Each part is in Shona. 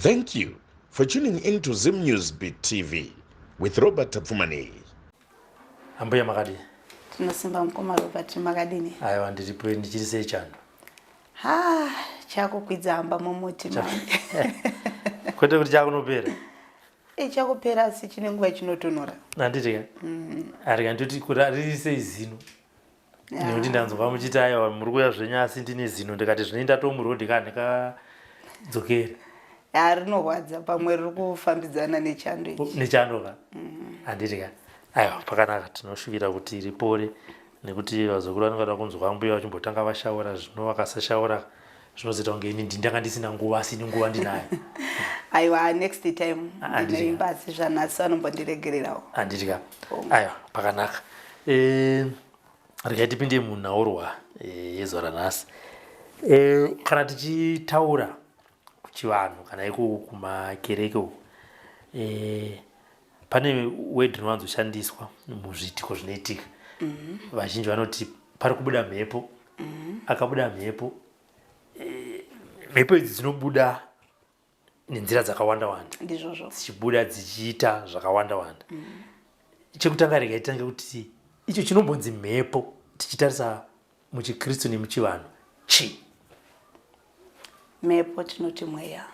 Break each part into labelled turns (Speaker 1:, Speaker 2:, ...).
Speaker 1: Thank you for tuning in to Zim News Beat TV with Robert Tapfumaneyi.
Speaker 2: Ambuya makadii?
Speaker 3: Tinosimba mukoma Robert, makadini?
Speaker 2: Aiwa ndiripo, ndichiri sei chando?
Speaker 3: Ha, chakukwidza hamba mumuti manje.
Speaker 2: Kwete kuti chakunopera.
Speaker 3: E, chakupera asi chine nguva chinotonhora.
Speaker 2: Handiti ka? Arika ndoti kuti riri sei zino? Nekuti ndanzwa muchiti aiwa muri kuuya zvenyu asi ndine zino ndikati zvino ndatomuroad ka ndikadzokere.
Speaker 3: Ya rinorwadza pamwe riri kufambidzana nechando ichi.
Speaker 2: Nechando ka? Handiti ka? Aiwa pakanaka tinoshuvira kuti ripore nekuti vazukuru vanenge vada kunzwa mbuya vachimbotanga vashaura zvino vakasashaura zvinozoita kunge ini ndanga ndisina nguva asi ini nguva ndinayo.
Speaker 3: Aiwa next time ndinoimba asi zvanhasi vanombondiregererawo.
Speaker 2: Handiti ka? Aiwa pakanaka. Eh, regai tipinde munhaurwa eh, yezuva ranhasi. Eh, kana tichitaura kuchivanhu kana iko kumakereke uku eh, pane word rinowanzoshandiswa muzviitiko zvinoitika. Vazhinji vanoti pari kubuda mhepo. Akabuda mhepo, mhepo idzi dzinobuda nenzira dzakawanda wanda,
Speaker 3: ndizvozvo
Speaker 2: dzichibuda dzichiita zvakawanda wanda. Chekutanga regai titange kuti icho chinombonzi mhepo tichitarisa muchiKristu nemuchivanhu chii?
Speaker 3: Mhepo tinoti mweya.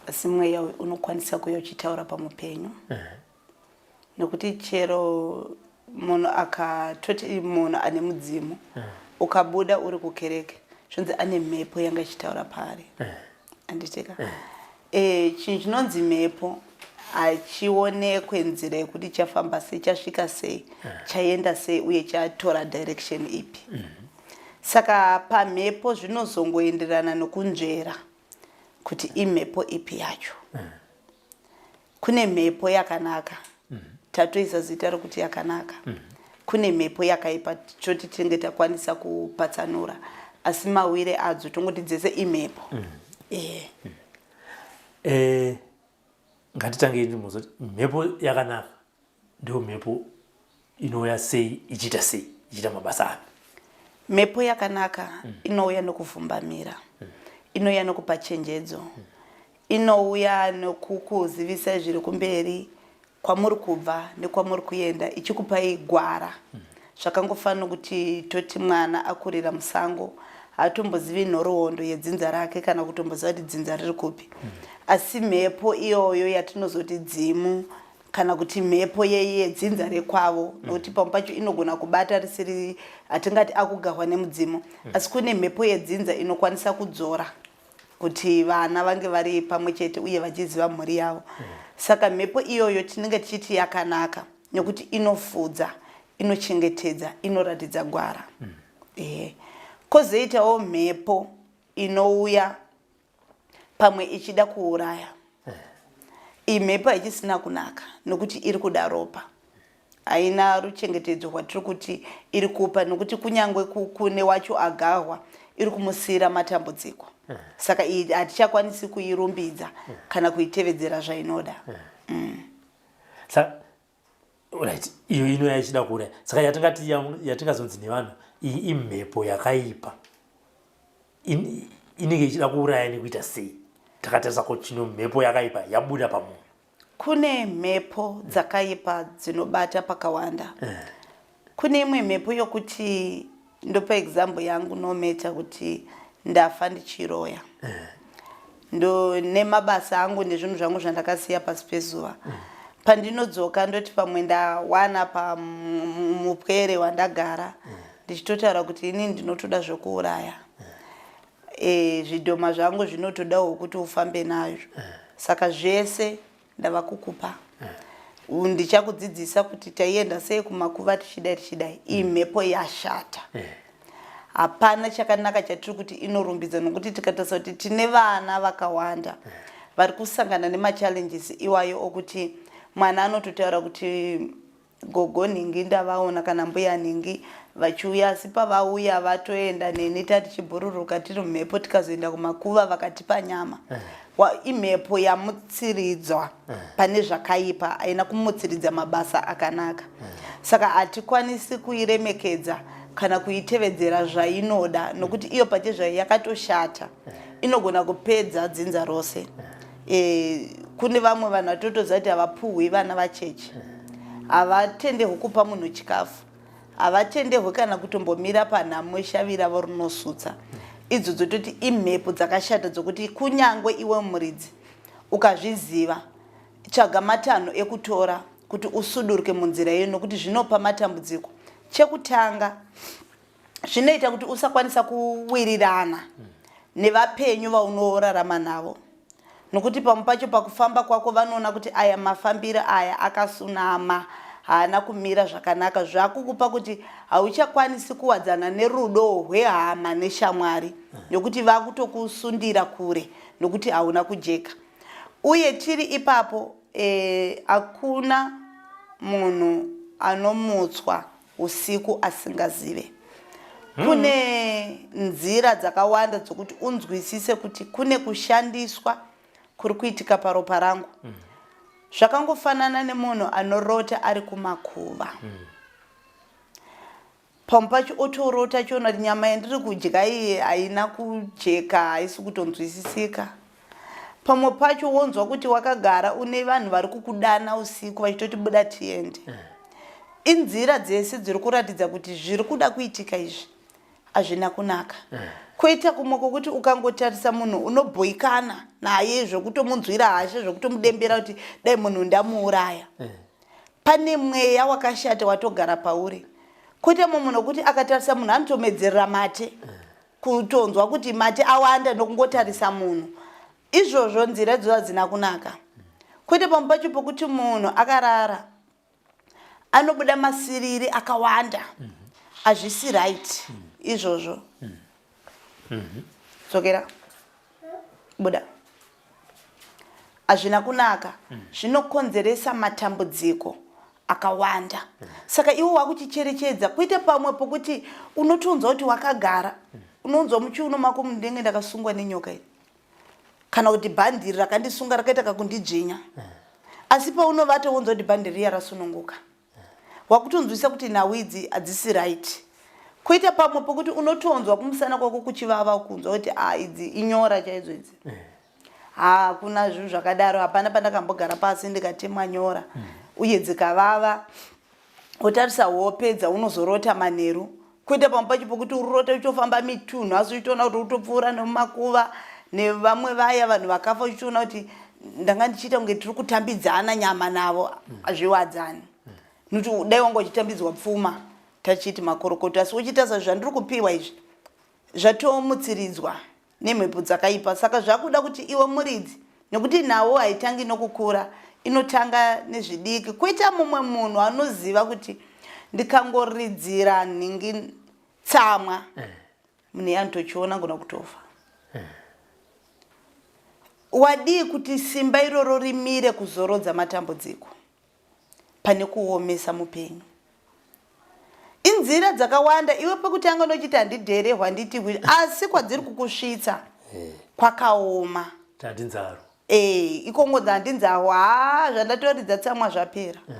Speaker 3: Asi mweya uyu unokwanisa kuuya uchitaura pamupenyu. Nekuti chero munhu akatoti munhu ane mudzimu ukabuda uri kukereke zvonzi ane mhepo yanga ichitaura paari. Handitika? Chinhu chinonzi mhepo hachionekwe nzira yekuti chafamba sei, chasvika sei, chaenda sei uye chatora direction ipi. Saka pamhepo zvinozongoenderana nokunzvera kuti imhepo ipi yacho. Kune mhepo yakanaka, tatoisa zita rokuti yakanaka. Kune mhepo yakaipa toti tinenge takwanisa kupatsanura, asi mawire adzo tongoti dzese imhepo.
Speaker 2: Ngatitangei ndimuzoti mhepo yakanaka ndiyo mhepo inouya sei, ichiita sei, ichiita mabasa api?
Speaker 3: Mhepo yakanaka inouya nokuvhumbamira, inouya nokupa chenjedzo, inouya nokukuzivisai zviri kumberi, kwamuri kubva nekwamuri kuenda, ichikupai gwara. Zvakangofanana nokuti toti mwana akurira musango haatombozivi nhoroondo yedzinza rake kana kutomboziva kuti dzinza riri kupi. Asi mhepo iyoyo yatinozoti dzimu kana kuti mhepo yedzinza rekwavo, nokuti pamwe pacho inogona kubata risiri hatingati akugahwa nemudzimu, asi kune mhepo yedzinza inokwanisa kudzora kuti vana vange vari pamwe chete uye vachiziva mhuri yavo. Saka mhepo iyoyo tinenge tichiti yakanaka nekuti inofudza, inochengetedza, inoratidza gwara. Kozoitawo mhepo inouya pamwe ichida kuuraya. Iyi mhepo haichisina kunaka nokuti iri kuda ropa. Haina ruchengetedzo rwatiri kuti iri kupa nokuti kunyange kune wacho agahwa iri kumusiira matambudziko. Saka iyi hatichakwanisi kuirumbidza kana kuitevedzera zvainoda.
Speaker 2: Saka right, iyo inouya ichida kuuraya. Saka yatingati yatingazonzi nevanhu iyi imhepo yakaipa. Inenge ichida kuuraya nekuita sei? Takatarisa ko chino mhepo yakaipa yabuda pamunhu.
Speaker 3: Kune mhepo dzakaipa dzinobata pakawanda. Kune imwe mhepo yokuti ndopa example yangu no matter kuti ndafa ndichiroya. Ndo nemabasa angu nezvinhu zvangu zvandakasiya pasi pezuva. Pandinodzoka ndoti pamwe ndawana pamupwere wandagara ndichitotaura kuti ini ndinotoda zvekuuraya. Zvidhoma zvangu zvinotodawo kuti ufambe nazvo. Saka zvese ndava kukupa. Ndichakudzidzisa kuti taienda sei kumakuva tichidai tichidai. Iyi mhepo yashata. Hapana chakanaka chatiri kuti inorumbidza nokuti tikatarisa kuti tine vana vakawanda vari kusangana nemachallenges iwayo okuti mwana anototaura kuti gogo nhingi ndavaona kana mbuya nhingi vachiuya, asi pavauya vatoenda neni tatichibhururuka tiri mumhepo tikazoenda kumakuva vakatipa nyama. Imhepo yamutsiridzwa pane zvakaipa, haina kumutsiridza mabasa akanaka. Saka hatikwanisi kuiremekedza kana kuitevedzera zvainoda nokuti iyo pachezvayo yakatoshata inogona kupedza dzinza rose e, kune vamwe vanhu vatotoziva kuti havapuhwi vana vacheche havatendehwi kupa munhu chikafu havatendehwi kana kutombomira panhamo shavi ravo rinosutsa idzo dzototi imhepo dzakashata dzokuti kunyange iwe muridzi ukazviziva tsvaga matanho ekutora kuti usuduruke munzira iyo nokuti zvinopa matambudziko chekutanga zvinoita kuti usakwanisa kuwirirana nevapenyu vaunorarama navo nokuti pamwe pacho pakufamba kwako vanoona kuti aya mafambiro aya akasunama haana kumira zvakanaka zvakukupa kuti hauchakwanisi kuwadzana nerudo hwehama neshamwari nokuti vakutokusundira kure nokuti hauna kujeka uye tiri ipapo eh, hakuna munhu anomutswa usiku asingazive kune nzira dzakawanda dzokuti unzwisise kuti kune kushandiswa kuri kuitika paropa rangu zvakangofanana nemunhu anorota ari kumakuva pamwe pacho otorota achiona kuti nyama yandiri kudya iyi haina kujeka haisi kutonzwisisika pamwe pacho wonzwa kuti wakagara une vanhu vari kukudana usiku vachitoti buda tiende inzira dzese dziri kuratidza kuti zviri kuda kuitika izvi hazvina kunaka koita kumwe kwokuti ukangotarisa munhu unobhoikana naye zvokutomunzwira hasha zvokutomudembera kuti dai munhu ndamuuraya pane mweya wakashata watogara pauri koita mumwe munhu wekuti akatarisa munhu anotomedzerera mate kutonzwa kuti mate awanda nokungotarisa munhu izvozvo nzira idzodzo hadzina kunaka kwete pamwe pacho pokuti munhu akarara anobuda masiriri akawanda hazvisi right izvozvo dzokera buda hazvina kunaka zvinokonzeresa matambudziko akawanda saka iwe wakuchicherechedza kuite pamwe pokuti unotonzwa kuti wakagara unonzwa muchiuno mako ndenge ndakasungwa nenyoka iyi kana kuti bhandiri rakandisunga rakaita kakundidzvinya asi paunovata wonzwa kuti bhandiri riya rasununguka wakutonzwisa kuti nhau idzi hadzisi right koita pamwe pokuti unotonzwa kumusana kwako kuchivava kunzwa kuti a ah, idzi inyora chaidzo idzi hakuna zvinhu zvakadaro hapana pandakambogara pasi ndikatemwa nyora uye dzikavava wotarisa hope dzaunozorota manheru kuita pamwe pacho pokuti ururota uchitofamba mitunhu asi uchitoona kuti utopfuura nemumakuva nevamwe vaya vanhu vakafa uchitoona kuti ndanga ndichiita kunge tiri kutambidzana nyama navo hazviwadzani nokuti dai wanga uchitambidzwa pfuma tachiti makorokoto asi uchitarisa zvandiri kupiwa izvi zvatomutsiridzwa nemhepo dzakaipa saka zvakuda kuti iwe muridzi nekuti nhau haitangi nokukura inotanga nezvidiki kuita mumwe munhu anoziva kuti ndikangoridzira nhingi tsamwa eh. munhu iye anotochiona gona kutofa eh. wadii kuti simba iroro rimire kuzorodza matambudziko pane kuomesa mupenyu inzira dzakawanda iwe pekutanga unochiti handidherehwa handiitirwi asi kwadziri kukusvitsa eh. kwakaoma
Speaker 2: handinzaro
Speaker 3: eh, ikongodza handinzaro haa zvandatoridza tsamwa zvapera eh.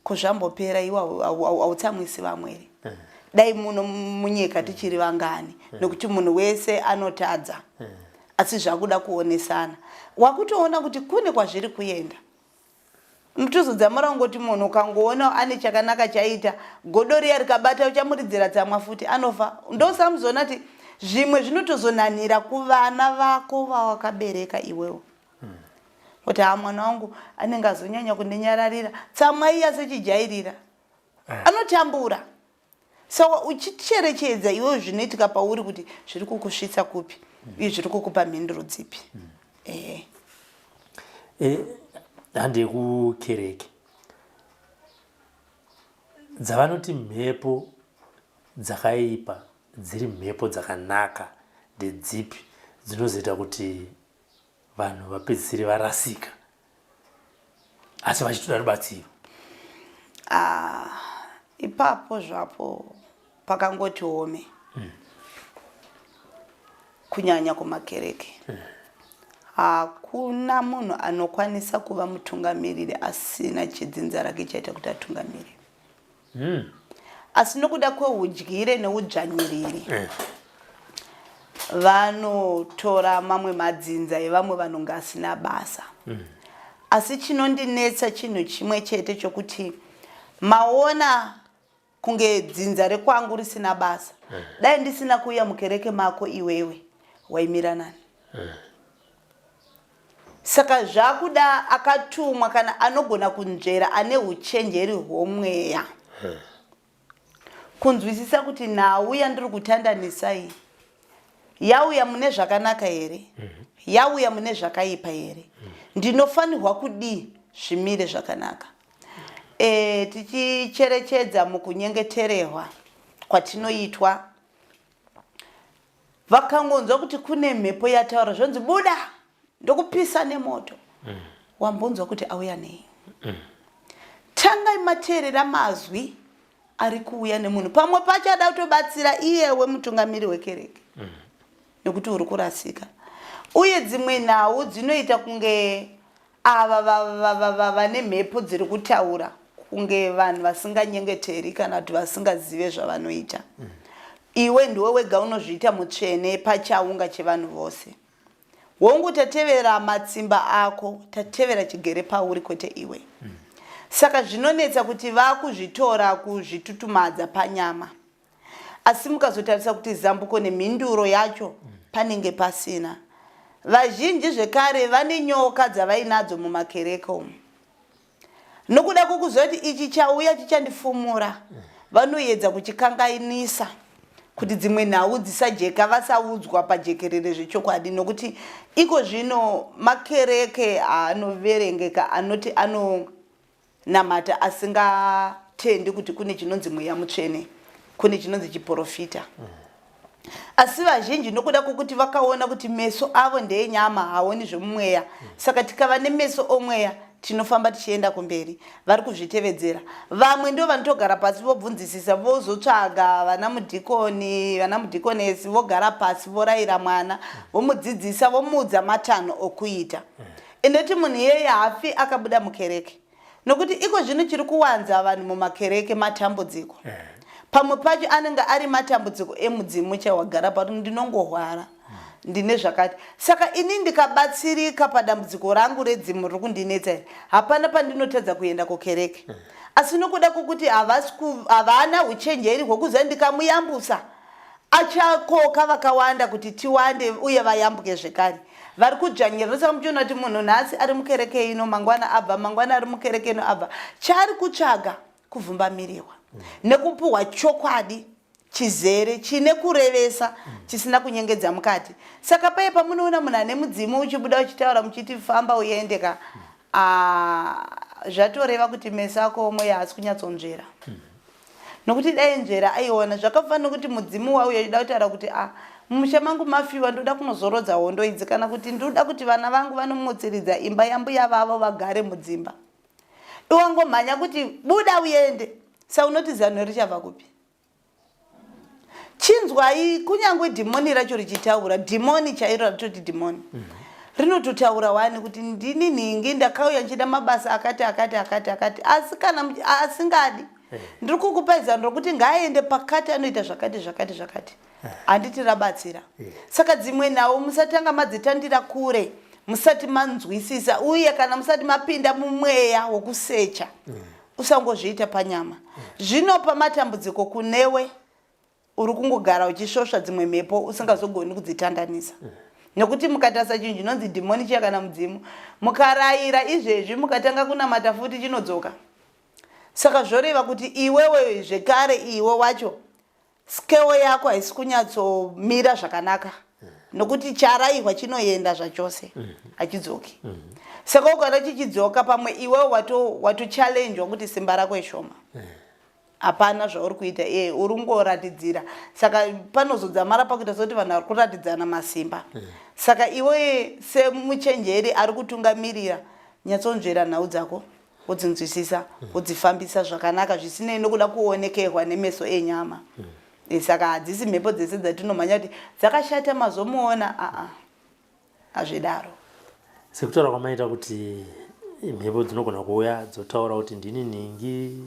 Speaker 3: ko zvambopera iwe hautsamwisi vamwe here dai muno munyika tichiri vangani nekuti munhu wese anotadza asi zvakuda kuonesana wakutoona kuti kune kwazviri kuenda Unotozodzamara kungoti munhu ukangoona ane chakanaka chaita godo riya rikabata uchamuridzira tsamwa futi anofa ndosamuzoona kuti zvimwe zvinotozonanira kuvana vako vawakabereka iwewo kuti ha mwana wangu anenge azonyanya kundinyararira tsamwa iya sechijairira eh. anotambura saka uchicherechedza iwewe zvinoitika pauri kuti zviri kukusvitsa kupi uye zviri kukupa mhinduro dzipi ehe
Speaker 2: eh, hande kukereke dzavanoti mhepo dzakaipa dziri mhepo dzakanaka ndedzipi dzinozoita kuti vanhu vapedzisire varasika asi vachitoda rubatsiro
Speaker 3: ah, ipapo zvapo pakangoti ome mm. kunyanya kumakereke mm. hakuna munhu anokwanisa kuva mutungamiriri asina chidzinza rake chaita kuti atungamirire mm. Asi nokuda kweudyire neudzvanyiriri eh. vanotora mamwe madzinza evamwe vanhu ngasina basa mm. Asi chinondinetsa chinhu chimwe chete chokuti maona kunge dzinza rekwangu risina basa mm. Dai ndisina kuuya mukereke mako iwewe waimira nani mm. Saka zvakuda akatumwa kana anogona kunzvera ane uchenjeri hwomweya mm. Kunzwisisa kuti nhau yandiri kutandanisa iyi yauya mune zvakanaka here mm -hmm. Yauya mune zvakaipa here mm -hmm. Ndinofanirwa kudii zvimire zvakanaka e, tichicherechedza mukunyengeterehwa kwatinoitwa vakangonzwa kuti kune mhepo yataura zvonzi buda ndokupisa nemoto mm. Wambonzwa kuti auya nei mm. Tangai mateerera mazwi ari kuuya nemunhu pamwe pacho ada kutobatsira iyewe mutungamiri wekereke mm. Nekuti uri kurasika uye dzimwe nhau dzinoita kunge ava vane mhepo dziri kutaura kunge vanhu vasinganyengeteri kana kuti vasingazive zvavanoita mm. Iwe ndiwe wega unozviita mutsvene pachaunga chevanhu vose. Hongu tatevera matsimba ako, tatevera chigere pauri kwete iwe. Mm. Saka zvinonetsa kuti vakuzvitora kuzvitutumadza panyama. Asi mukazotarisa kuti zambuko nemhinduro yacho mm. panenge pasina. Vazhinji zvekare vane nyoka dzavainadzo mumakereke umu. Nokuda kwokuziva kuti ichi chauya chichandifumura, vanoedza kuchikanganisa kuti dzimwe nhau dzisajeka vasaudzwa pajekerere zvechokwadi nokuti iko zvino makereke anoverengeka anoti anonamata asingatendi kuti kune chinonzi mweya mutsvene kune chinonzi chiporofita mm. Asi vazhinji nokuda kwokuti vakaona kuti meso avo ndeenyama haoni zvomumweya saka tikava nemeso omweya tinofamba tichienda kumberi vari kuzvitevedzera vamwe ndo vanotogara pasi vobvunzisisa vozotsvaga vana mudhikoni vana mudhikonesi vogara pasi vorayira mwana vomudzidzisa vomuudza matanho okuita inoti munhu iyeye hafi akabuda mukereke Nokuti iko zvino chiri kuwanza vanhu mumakereke matambudziko. Eh. Pamwe pacho anenge ari matambudziko emudzimu chaiwagara pari ndinongohwara. Ndine zvakati. Saka ini ndikabatsirika padambudziko rangu redzimu riri kundinetsa iri, hapana pandinotadza kuenda kukereke. Eh. Asi nokuda kwokuti havana uchenjeri hwokuziva ndikamuyambusa achakoka vakawanda kuti tiwande uye vayambuke zvekare vari kudzvanyirira ndosaka muchiona kuti munhu nhasi ari mukereke ino mangwana abva mangwana ari mukereke ino abva chaari kutsvaga kuvhumbamirihwa nekupuhwa chokwadi chizere chine kurevesa chisina kunyengedza mukati saka paye pamunoona munhu ane mudzimu uchibuda uchitaura muchiti famba uende ka ah, zvatoreva kuti meso ako omweya haasi kunyatsonzvera mm. Nokuti dai nzvera aiona zvakafanira nokuti mudzimu wauya uchida kutaura kuti a ah, mumusha mangu mafiwa ndoda kunozorodza hondo idzi kana kuti ndoda kuti vana vangu vanomutsiridza imba yambuya vavo vagare mudzimba. Iwangomhanya kuti buda uende sa unoti zano richabva kupi? Chinzwai kunyange dhimoni racho richitaura, dhimoni chairo ratoti dhimoni. Mm -hmm rinototaura wani kuti ndini nhingi ndakauya ndichida mabasa akati akati akati akati asi kana asingadi eh. ndiri kukupai zano rokuti ngaaende pakati anoita zvakati zvakati zvakati eh. handiti rabatsira eh. Saka dzimwe nhau musatanga madzitandira kure musati manzwisisa uye kana musati mapinda mumweya wokusecha mm. Usangozviita panyama zvinopa matambudziko kunewe uri kungogara uchisvosva dzimwe mhepo usingazogoni kudzitandanisa nekuti mukatarisa chinhu chinonzi dhimoni chiya kana mudzimu mukarayira izvezvi mukatanga kunamata futi chinodzoka saka zvoreva kuti iwewe zvekare iwe wacho skewo yako haisi kunyatsomira zvakanaka nokuti charaihwa chinoenda zvachose hachidzoki saka ukaona chichidzoka pamwe iwewe watochallenjwa kuti simba rako ishoma hapana zvauri kuita e uri kungoratidzira saka panozodzamara pakuita sekuti vanhu vari kuratidzana masimba saka iwe semuchenjeri ari kutungamirira nyatsonzvera nhau dzako wodzinzwisisa wodzifambisa zvakanaka zvisinei nokuda kuonekerwa nemeso enyama mm. Saka hadzisi mhepo dzese dzatinomhanya kuti dzakashata mazomuona aa hazvidaro
Speaker 2: sekutaura kwamaita kuti mhepo dzinogona kuuya dzotaura kuti ndini nhingi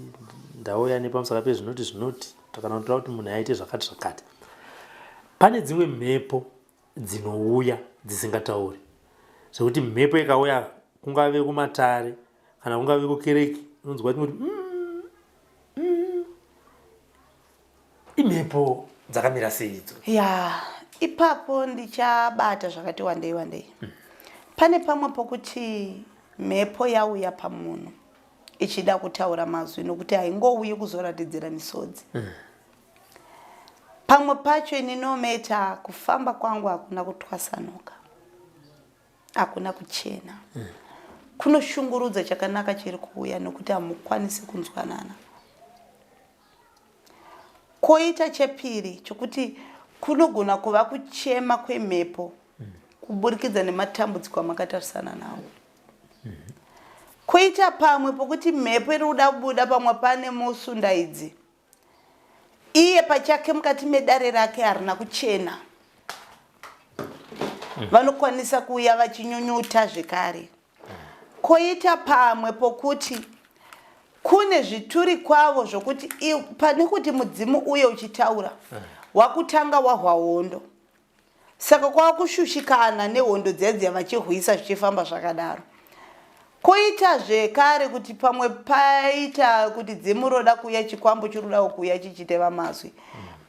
Speaker 2: ndauya nepamusaka pezvinoti zvinoti. Kana toda kuti munhu aite zvakati zvakati. Pane dzimwe mhepo dzinouya dzisingatauri. Zvekuti mhepo ikauya kungave kumatare kana kungave kukereke unonzwa kuti Imhepo dzakamira sei idzo?
Speaker 3: Ya, ipapo ndichabata zvakati wandei wandei. Pane pamwe pokuti mhepo yauya pamunhu ichida kutaura mazwi nokuti haingouyi kuzoratidzira misodzi. Pamwe pacho ini nometa kufamba kwangu hakuna kutwasanuka, hakuna kuchena. Kunoshungurudza chakanaka chiri kuuya nokuti hamukwanisi kunzwanana. Koita chepiri chokuti kunogona kuva kuchema kwemhepo kuburikidza nematambudziko amakatarisana nawo. Koita pamwe pokuti mhepo iri kuda kubuda pamwe pane musunda idzi. Iye pachake mukati medare rake harina kuchena. Vanokwanisa kuuya vachinyunyuta zvekare. Koita pamwe pokuti kune zvituri kwavo zvokuti pane kuti mudzimu uye uchitaura wakutanga wahwa hondo saka kwava kushushikana nehondo dziya dziya vachirwisa zvichifamba zvakadaro koita zvekare kuti pamwe paita kuti dzimu roda kuuya chikwambo chiri kudawo kuuya chichiteva mazwi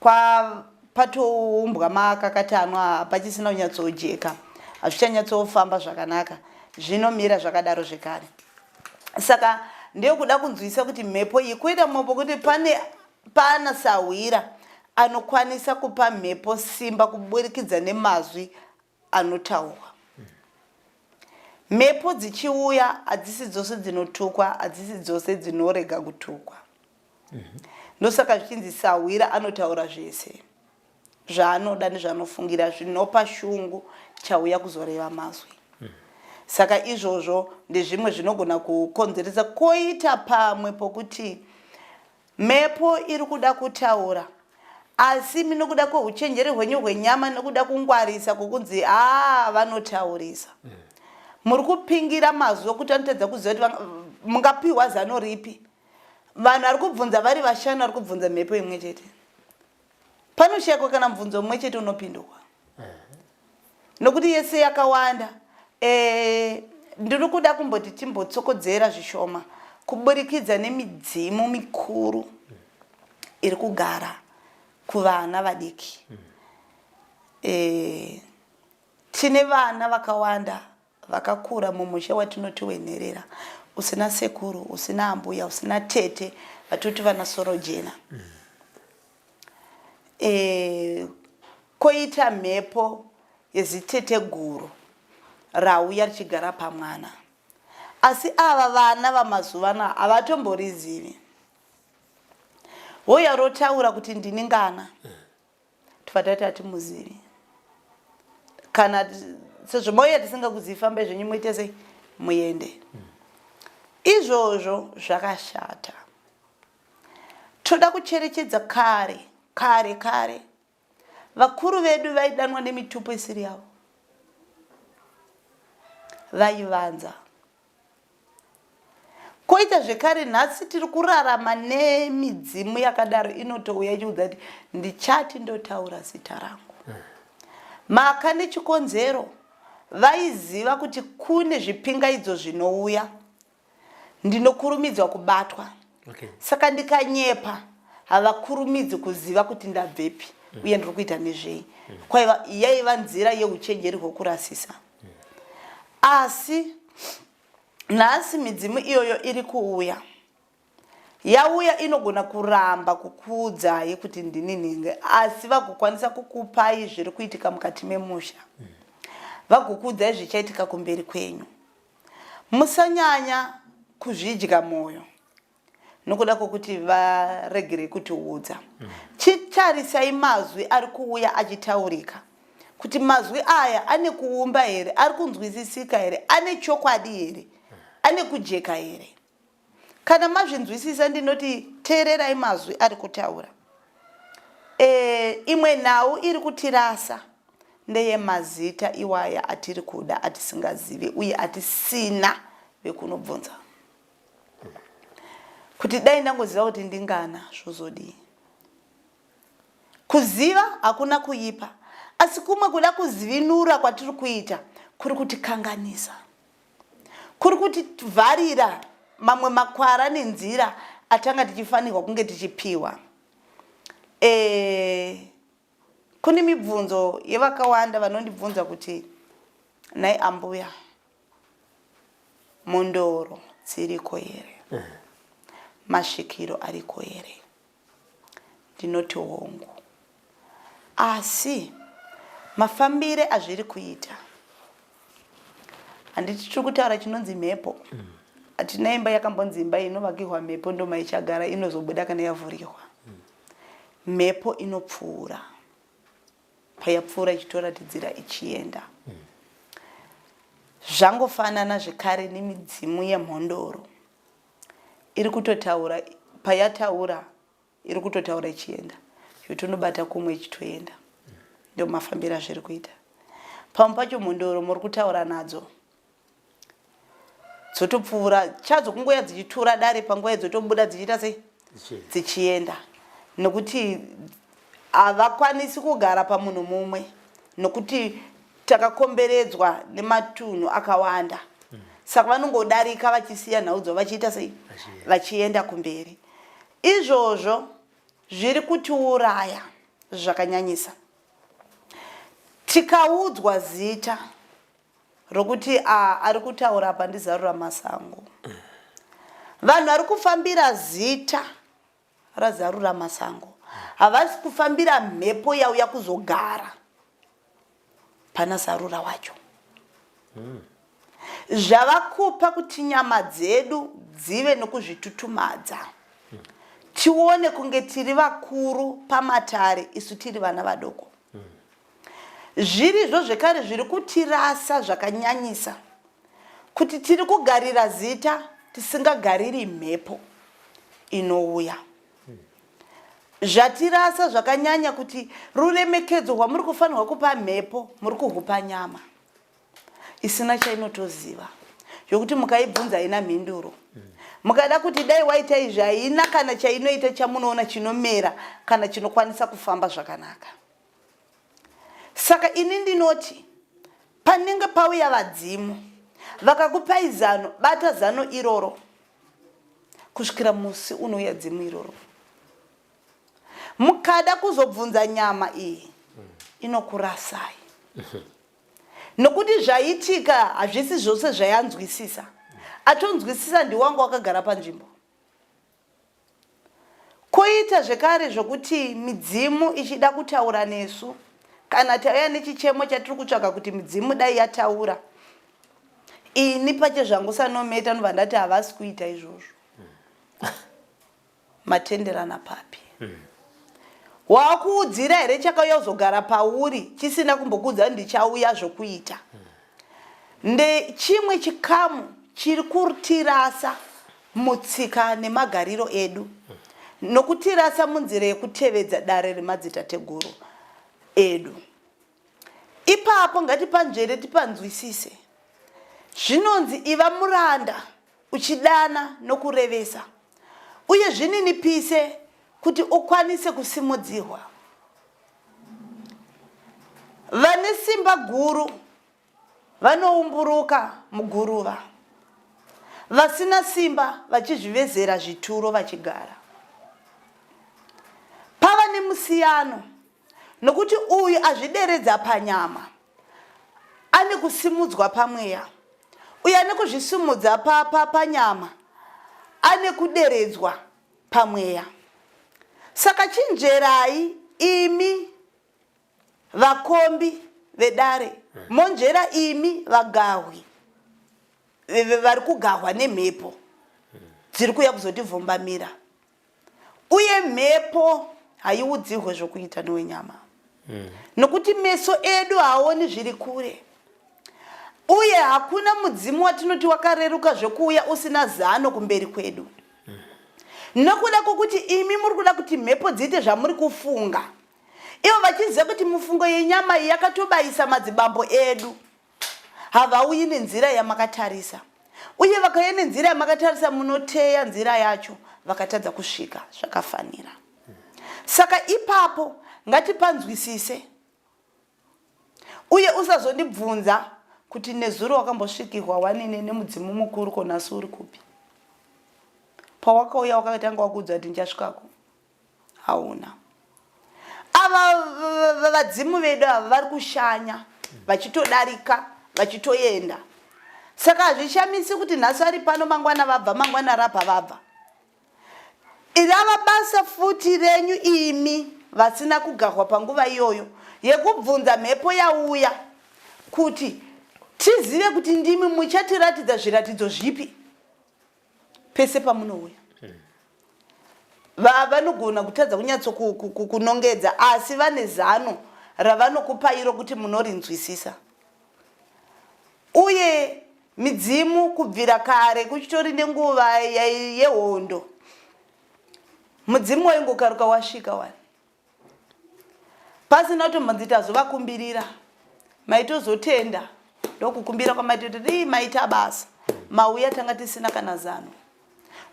Speaker 3: kwa patoumbwa makakatanwa hapachisina kunyatsojeka hazvichanyatsofamba zvakanaka zvinomira zvakadaro zvekare saka ndeyekuda kunzwisa kuti mhepo iyi kuita mhepo kuti pane pana sahwira anokwanisa kupa mhepo simba kuburikidza nemazwi anotaurwa mhepo dzichiuya hadzisi dzose dzinotukwa hadzisi dzose dzinorega kutukwa ndosaka zvichinzi sahwira anotaura zvese zvaanoda nezvaanofungira zvinopa shungu chauya kuzoreva mazwi saka izvozvo ndezvimwe zvinogona kukonzeresa koita pamwe pokuti mhepo iri kuda kutaura asi imi nokuda kweuchenjeri hwenyu hwenyama nokuda kungwarisa kwokunzi haa vanotaurisa muri kupingira mazwi okuti anotadza kuziva kuti mungapiwa zano ripi Vanhu vari kubvunza vari vashanu vari kubvunza mhepo imwe chete. Panoshaikwa kana mubvunzo mumwe chete unopindurwa. Nokuti yese yakawanda. E, ndiri kuda kumboti timbotsokodzera zvishoma kuburikidza nemidzimu mikuru iri kugara kuvana vadiki. E, tine vana vakawanda Vakakura mumusha watinoti wenherera usina sekuru, usina ambuya, usina tete vatoti vana sorojena. E, koita mhepo yeziteteguru rauya richigara pamwana. Asi ava vana vamazuvano havatomborizivi. Houya rotaura kuti ndini ngana. Tobva tati hatimuzivi kana sezvo mauya tisingakuzivi fambai zvenyu muite sei muende izvozvo zvakashata toda kucherechedza kare kare kare vakuru vedu vaidanwa nemitupo isiri yavo vaivanza Koita zvekare nhasi tiri kurarama nemidzimu yakadaro inotouya ichiudza kuti ndichati ndotaura zita rangu. Maka nechikonzero vaiziva kuti kune zvipingaidzo zvinouya ndinokurumidzwa kubatwa. Okay. Saka ndikanyepa havakurumidzi kuziva kuti ndabvepi uye ndiri kuita nezvei. Kwaiva yaiva nzira yeuchenjeri hwokurasisa. Asi nhasi midzimu iyoyo iri kuuya yauya inogona kuramba kukuudzai kuti ndini nhingi asi vagokwanisa kukupai zviri kuitika mukati memusha vagokuudzai zvichaitika kumberi kwenyu musanyanya kuzvidya mwoyo nokuda kwokuti varegerei kutiudza. Chitarisai mazwi ari kuuya achitaurika kuti mazwi aya ane kuumba here, ari kunzwisisika here, ane chokwadi here, ane kujeka here. Kana mazvinzwisisa ndinoti teererai mazwi ari kutaura. E, imwe nhau iri kutirasa ndeyemazita iwaya atiri kuda atisingazivi uye atisina vekunobvunza. Kuti dai ndangoziva kuti ndingana zvozodii. Kuziva hakuna kuipa, asi kumwe kuda kuzivinura kwatiri kuita kuri kutikanganisa, kuri kutivharira mamwe makwara nenzira atanga tichifanirwa kunge tichipiwa. E, kune mibvunzo yevakawanda vanondibvunza kuti nhai ambuya mhondoro dziriko here? Masvikiro ariko here? Ndinoti hongu. Asi mafambire azviri kuita handiti tiri kutaura chinonzi mhepo hatina imba yakambonzi imba inovakirwa mhepo ndomaichagara inozobuda kana yavhurirwa mhepo inopfuura payapfuura ichitoratidzira ichienda zvangofanana zvekare nemidzimu yemhondoro iri kutotaura payataura iri kutotaura ichienda yotonobata kumwe ichitoenda ndo mafambiro azviri kuita pamwe pacho mhondoro muri kutaura nadzo dzotopfuura chadzo kungoya dzichitura dare panguva idzotobuda dzichiita sei dzichienda nokuti havakwanisi kugara pamunhu mumwe nokuti takakomberedzwa nematunhu akawanda saka vanongodarika vachisiya nhau dzavo vachiita sei vachienda kumberi izvozvo zviri kutiuraya zvakanyanyisa tikaudzwa zita rokuti a ari kutaura apa ndizarura masango vanhu vari kufambira zita razarura masango havasi kufambira mhepo yauya kuzogara pana zarura wacho zvavakupa kuti nyama dzedu dzive nokuzvitutumadza tione kunge tiri vakuru pamatare isu tiri vana vadoko zvirizvo zvekare zviri kutirasa zvakanyanyisa kuti tiri kugarira zita tisingagariri mhepo inouya zvatirasa zvakanyanya kuti ruremekedzo rwamuri kufanirwa kupa mhepo muri kuhupa nyama isina chainotoziva yokuti mukaibvunza haina mhinduro mukada kuti dai waita izvi haina kana chainoita chamunoona chinomera kana chinokwanisa kufamba zvakanaka saka ini ndinoti panenge pauya vadzimu vakakupai zano bata zano iroro kusvikira musi unouya dzimu iroro mukada kuzobvunza nyama iyi inokurasai nokuti zvaitika hazvisi zvose zvayanzwisisa atonzwisisa ndiwangu wakagara panzvimbo Koita zvekare zvokuti midzimu ichida kutaura nesu kana tauya nechichemo chatiri kutsvaga kuti midzimu dai yataura ini pachezvangu sanometa ndobva ndati havasi kuita izvozvo matenderana papi wakuudzira here chakauya kuzogara pauri chisina kumbokuudza ndichauya zvokuita ndechimwe chikamu chiri kutirasa mutsika nemagariro edu nokutirasa munzira yekutevedza dare remadzitateguru edu. Ipapo ngatipanzvere tipanzwisise. Zvinonzi iva muranda uchidana nokurevesa uye zvininipise kuti ukwanise kusimudzirwa. Vane simba guru Vanoumburuka muguruva, vasina simba vachizvivezera zvituro vachigara. Pava nemusiyano nokuti uyu azvideredza panyama ane kusimudzwa pamweya, uyu ane kuzvisimudza pa, pa, panyama ane kuderedzwa pamweya. Saka chinzverai imi Vakombi vedare monzvera imi vagahwi vari kugahwa nemhepo dziri kuuya kuzotivhumbamira uye mhepo haiudzirwe zvokuita nowenyama nokuti meso edu haaoni zviri kure uye hakuna mudzimu watinoti wakareruka zvekuuya usina zano kumberi kwedu nokuda kwokuti imi muri kuda kuti mhepo dziite zvamuri kufunga Ivo vachiziva kuti mufungo yenyama iyi yakatobayisa madzibambo edu. Havauyi nenzira yamakatarisa. Uye vakauya nenzira yamakatarisa munoteya nzira yacho vakatadza kusvika zvakafanira. Saka ipapo Ngatipanzwisise. Uye usazondibvunza kuti nezuro wakambosvikirwa wanine nemudzimu mukuru ko nhasi uri kupi? Pawakauya wakatanga wakuudza kuti ndichasvikako. Hauna. Ava vadzimu vedu ava vari kushanya vachitodarika vachitoenda. Saka hazvishamisi kuti nhasi vari pano mangwana vabva mangwana rabva vabva. Rava basa futi renyu imi vasina kugarwa panguva iyoyo yekubvunza mhepo yauya kuti tizive kuti ndimi muchatiratidza zviratidzo zvipi pese pamunouya. Vanogona kutadza kunyatso kunongedza asi vane zano ravanokupai rokuti munorinzwisisa. Uye midzimu kubvira kare kuchitori nenguva yehondo mudzimu waingokaruka wasvika wani pasina kutombonzi tazovakumbirira maitozotenda ndokukumbira kwamaitoti ii maita basa mauya tanga tisina kana zano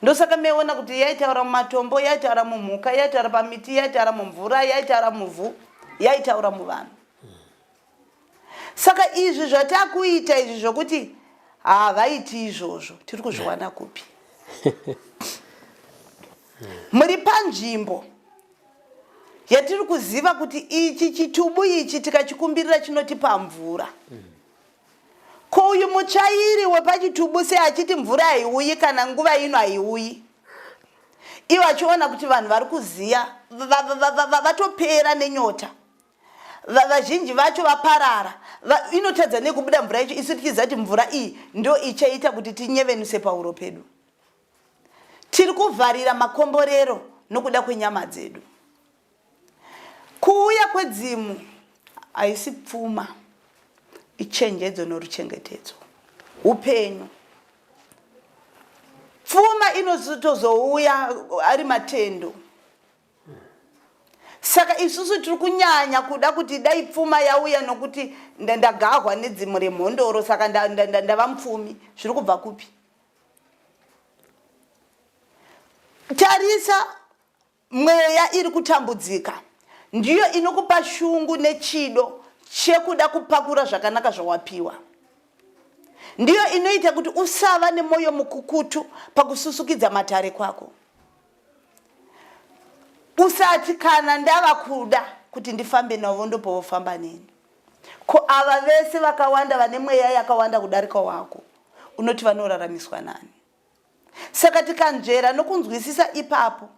Speaker 3: ndosaka maiona kuti yaitaura mumatombo yaitaura mumhuka yaitaura pamiti yaitaura mumvura yaitaura muvhu yaitaura muvanhu Saka izvi zvatakuita izvi zvokuti havaiti izvozvo tiri kuzviwana kupi? Muri panzvimbo yatiri kuziva kuti ichi chitubu ichi tikachikumbirira chinotipa mvura. Ko uyu mutsvairi wepachitubu sei achiti mvura haiuyi kana nguva ino haiuyi? Ivo achiona kuti vanhu vari kuziya vatopera nenyota. Vazhinji vacho vaparara. Inotadza nei kubuda mvura yacho isu tichiziva kuti mvura iyi ndo ichaita kuti tinyevenuse pahuro pedu. Tiri kuvharira makomborero nokuda kwenyama dzedu. Kuuya kwedzimu haisi pfuma, ichenjedzo noruchengetedzo. Upenyu. Pfuma inotozouya ari matendo. Saka isusu tiri kunyanya kuda kuti dai pfuma yauya nokuti ndagahwa nedzimu remhondoro saka ndava mupfumi. Zviri kubva kupi? Tarisa mweya iri kutambudzika ndiyo inokupa shungu nechido chekuda kupakura zvakanaka zvawapiwa. Ndiyo inoita kuti usava nemwoyo mukukutu pakususukidza matare kwako. Usati kana ndava kuda kuti ndifambe navo ndopovofamba neni. Ko ava vese vakawanda vane mweya yakawanda kudarika wako unoti vanoraramiswa nani? Saka tikanzvera nokunzwisisa ipapo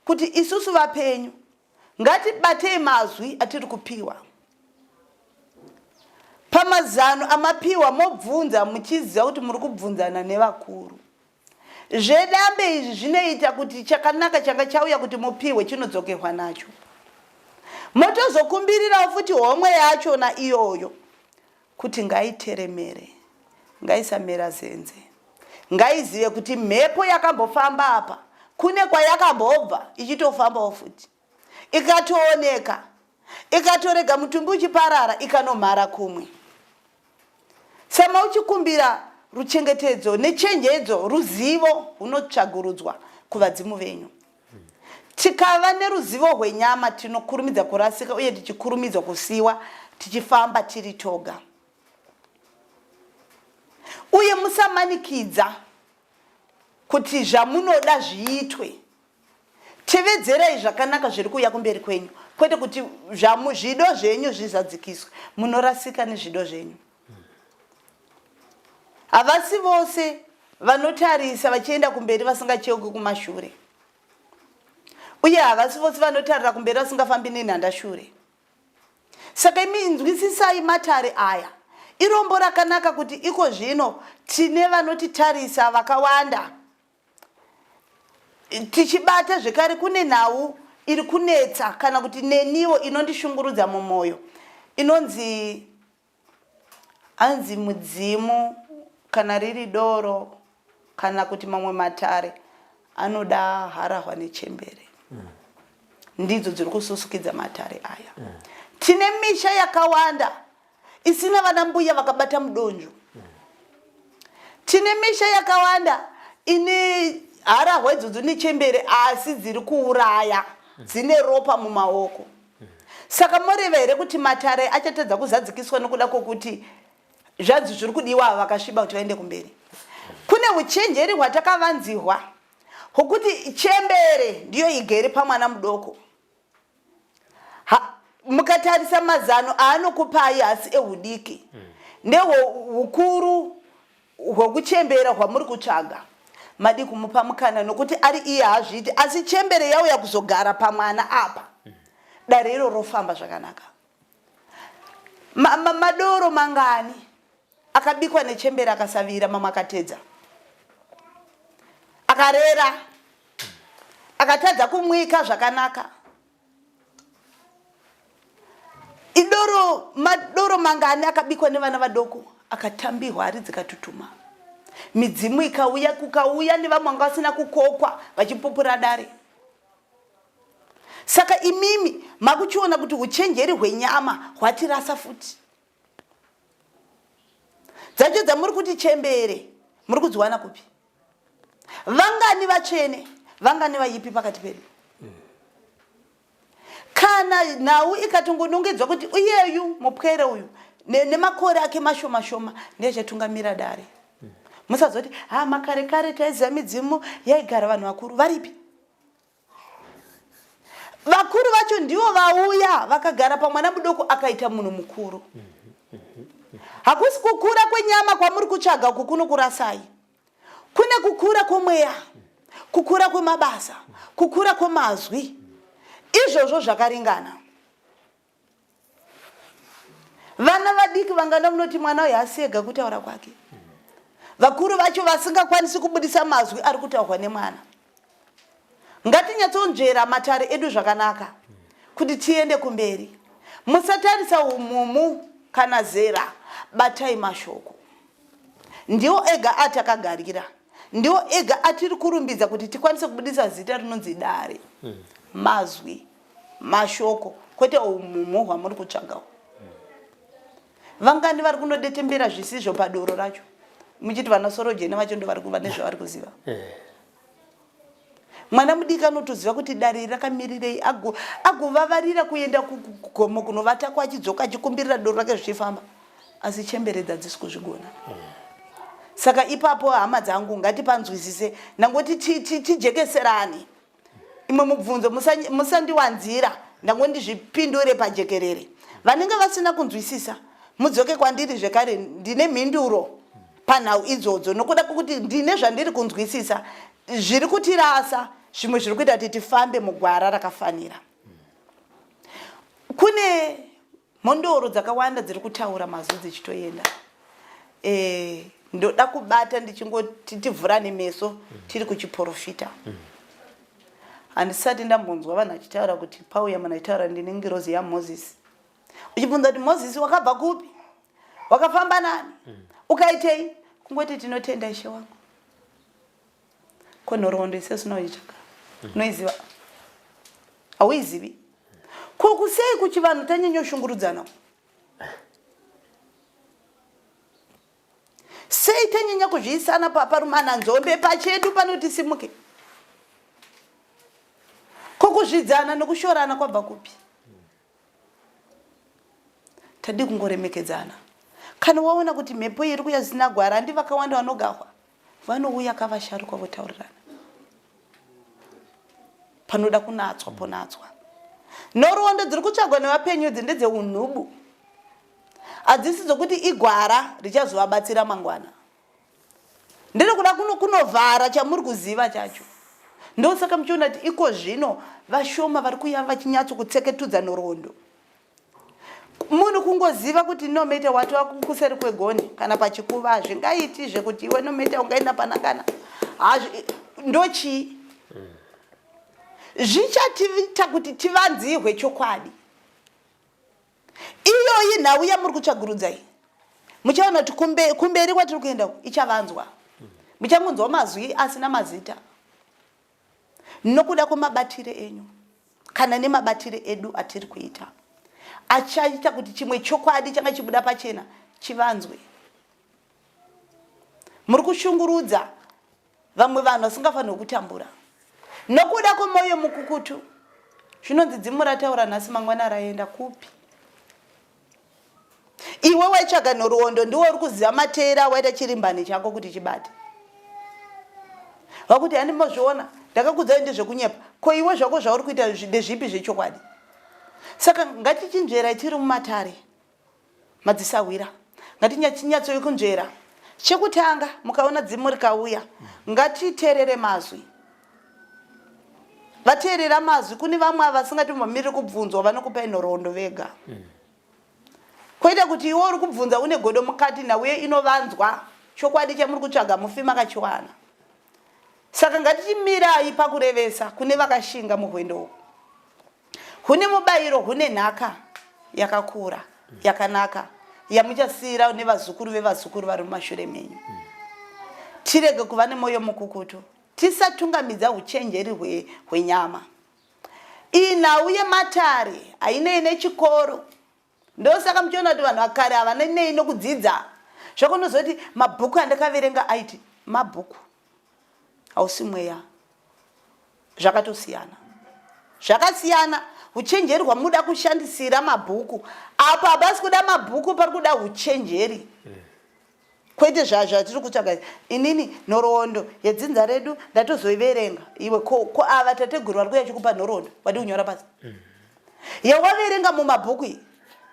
Speaker 3: kuti isusu vapenyu ngatibatei mazwi atiri kupiwa. Pamazano amapiwa mobvunza muchiziva kuti muri kubvunzana nevakuru. Zvedambe izvi zvinoita kuti chakanaka changa chauya kuti mupihwe chinodzokerwa nacho. Motozokumbirirawo futi homwe yachona iyoyo kuti ngaiteremere, ngaisamera zenze. Ngaizive kuti mhepo yakambofamba apa kune kwayakambobva ichitofambawo futi. Ikatooneka, ikatorega mutumbi uchiparara ikanomhara kumwe. Sama uchikumbira ruchengetedzo nechenjedzo, ruzivo hunotsvagurudzwa kuvadzimu venyu. Tikava neruzivo rwenyama tinokurumidza kurasika uye tichikurumidzwa kusiwa tichifamba tiri toga. Uye musamanikidza kuti zvamunoda zviitwe. Tevedzerai zvakanaka zviri kuuya kumberi kwenyu, kwete kuti zvamu, zvido zvenyu zvizadzikiswe. Munorasika nezvido zvenyu. Havasi vose vanotarisa vachienda kumberi vasingacheuki kumashure, uye havasi vose vanotarira kumberi vasingafambi nenhanda shure. Saka imi inzwisisai matare aya. Irombo rakanaka kuti iko zvino tine vanotitarisa vakawanda. Tichibata zvekare kune nhau iri kunetsa kana kuti neniwo inondishungurudza mumwoyo inonzi hanzi mudzimu kana riri doro kana kuti mamwe matare anoda harahwa nechembere mm. Ndidzo dziri kususukidza matare aya mm. Tine misha yakawanda isina vana mbuya vakabata mudonzvo. Tine misha yakawanda ine harahwa idzodzo nechembere asi dziri kuuraya dzine ropa mumaoko. Saka moreva here kuti matare achatadza kuzadzikiswa nokuda kwokuti zvanzi zviri kudiwa ava vakasviba kuti vaende kumberi? Kune uchenjeri hwatakavanzihwa hwokuti chembere ndiyo igere pamwana mudoko. Ha, mukatarisa mazano aanokupai haasi ehudiki, ndehwoukuru hwokuchembera hwamuri kutsvaga. Madii kumupa mukana nokuti ari iye haazviiti asi chembere yauya kuzogara pamwana apa. Dare iro rofamba zvakanaka. Ma, ma, madoro mangani akabikwa nechembere akasavira mamwe akatedza akarera akatadza kumwika zvakanaka idoro madoro mangani akabikwa nevana vadoko akatambirwa hari dzikatutuma midzimu ikauya kukauya nevamwe vanga vasina kukokwa vachipupura dare saka imimi makuchiona kuti uchenjeri hwenyama hwatirasa futi dzacho dzamuri kuti chembere muri kudziwana kupi Vangani vatsvene, vangani vaipi pakati pedu? Kana nhau ikatongonongedzwa kuti uyeyu mupwere uyu nemakore ake mashoma shoma ndiye achatungamira dare. Musazoti ha makare kare taiziva midzimu yaigara vanhu vakuru varipi? Vakuru vacho ndivo vauya vakagara pamwana mudoko akaita munhu mukuru. Hakusi kukura kwenyama kwamuri kutsvaga uku kunokurasai. Kune kukura kwomweya, kukura kwemabasa, kukura kwemazwi. Izvozvo zvakaringana. Vana vadiki vangana munoti mwana uyu haasi ega kutaura kwake. Vakuru vacho vasingakwanisi kubudisa mazwi ari kutaurwa nemwana. Ngatinyatsonzvera matare edu zvakanaka kuti tiende kumberi. Musatarisa umhumu kana zera, batai mashoko. Ndiwo ega atakagarira, ndiwo ega atiri kurumbidza kuti tikwanise kubudisa zita rinonzi dare. Mazwi, mashoko, kwete umhumhu hwamuri kutsvaga uhu. Vangani vari kunodetembera zvisizvo padoro racho muchiti vana sorojena vacho ndo vari kuva nezvavari kuziva. Eh. Mwana mudiki anotoziva kuti dare iri rakamirirei agovavarira kuenda kugomo kunovatako achidzoka achikumbirira doro rake zvichifamba asi chemberedza hadzisi kuzvigona. Saka ipapo hama dzangu ngatipanzwisise ndangoti tijekeserane imwe mubvunzo musandiwanzira ndangondizvipindure pajekerere vanenge vasina kunzwisisa mudzoke kwandiri zvekare ndine mhinduro panhau idzodzo nokuda kwekuti ndine zvandiri kunzwisisa zviri kutirasa zvimwe zviri kuita kuti tifambe mugwara rakafanira kune mhondoro dzakawanda dziri kutaura mazwi dzichitoenda e, ndoda kubata ndichingoti tivhurane meso tiri kuchiporofita handisati ndambonzwa vanhu vachitaura kuti pauya munhu achitaura ndine ngirozi yamozisi uchibvunza kuti mozisi wakabva kupi wakafamba nani mm. ukaitei kungoti tinotenda ishe wangu ko nhoroondo isesu unoitsvaka mm. unoiziva hauizivi ko kusei kuchivanhu tanyanyoshungurudzana sei tanyanya kuzviisana parumananzombe pachedu panoti simuke ko kuzvidzana nokushorana kwabva kupi Tadii kungoremekedzana. Kana waona kuti mhepo iri kuya zvisina gwara handi vakawanda vanogahwa vanouya kavasharukwa votaurirana. Panoda kunatswa ponatswa. Nhoroondo dziri kutsvagwa nevapenyu idzi ndedzeunhubu. Hadzisi dzokuti igwara richazovabatsira mangwana. Ndiri kuda kunovhara chamuri kuziva chacho. Ndosaka muchiona kuti iko zvino vashoma vari kuya vachinyatso kutseketudza nhoroondo. Munhu kungoziva kuti no matter what wakuseri kwegoni kana pachikuva hazvingaiti zvekuti iwe no matter ungaenda panangana hazvi ndochii zvichatiita kuti tivanzihwe chokwadi. Iyoyi nhau yamuri kutsvagurudza iyi muchaona kuti kumbe, kumberi kwatiri kuenda uku ichavanzwa. Muchangonzwa mazwi asina mazita nokuda kwemabatire enyu kana nemabatire edu atiri kuita achaita kuti chimwe chokwadi changa chibuda pachena chivanzwe. Muri kushungurudza vamwe vanhu vasingafanirwe kutambura nokuda kwemwoyo mukukutu. Zvinonzi dzimu rataura nhasi mangwana raenda kupi? Iwe waitsvaga nhoroondo ndiwe uri kuziva mateera awaita chirimbani chako kuti chibate. Vakuti handimbozviona ndakakudzai ndezvekunyepa. Ko iwe zvako zvauri kuita ndezvipi zvechokwadi? Saka ngatichinzverai tiri mumatare madzisahwira. Ngatinyatsoi kunzvera. Chekutanga mukaona dzimu rikauya ngatiteerere mazwi. Vateerera mazwi kune vamwe ava vasingatombomiriri kubvunzwa vanokupai nhoroondo vega. Kwete kuti iwe uri kubvunza une godo mukati nhau inovanzwa chokwadi chamuri kutsvaga mufi makachiwana. Saka ngatichimirai pakurevesa kune vakashinga muhwendo uhu. Hune mubayiro hune nhaka yakakura yakanaka yamuchasiira nevazukuru vevazukuru vari mumashure menyu. Tirege kuva nemwoyo mukukutu tisatungamidza uchenjeri hwenyama. Iyi nhau yematare hainei nechikoro. Ndosaka muchiona kuti vanhu vakare havana nei nokudzidza. Zvakunozoti mabhuku andakaverenga aiti mabhuku hausi mweya. Zvakatosiyana. Zvakasiyana uchenjeri hwamuda kushandisira mabhuku. Apa hapasi kuda mabhuku pari kuda uchenjeri. Kwete zvatiri kutsvaga inini nhoroondo yedzinza redu ndatozoiverenga iwe ko, ko ava tateguru vari kuya chikupa nhoroondo wadii kunyora pasi mm. yawaverenga mumabhuku iyi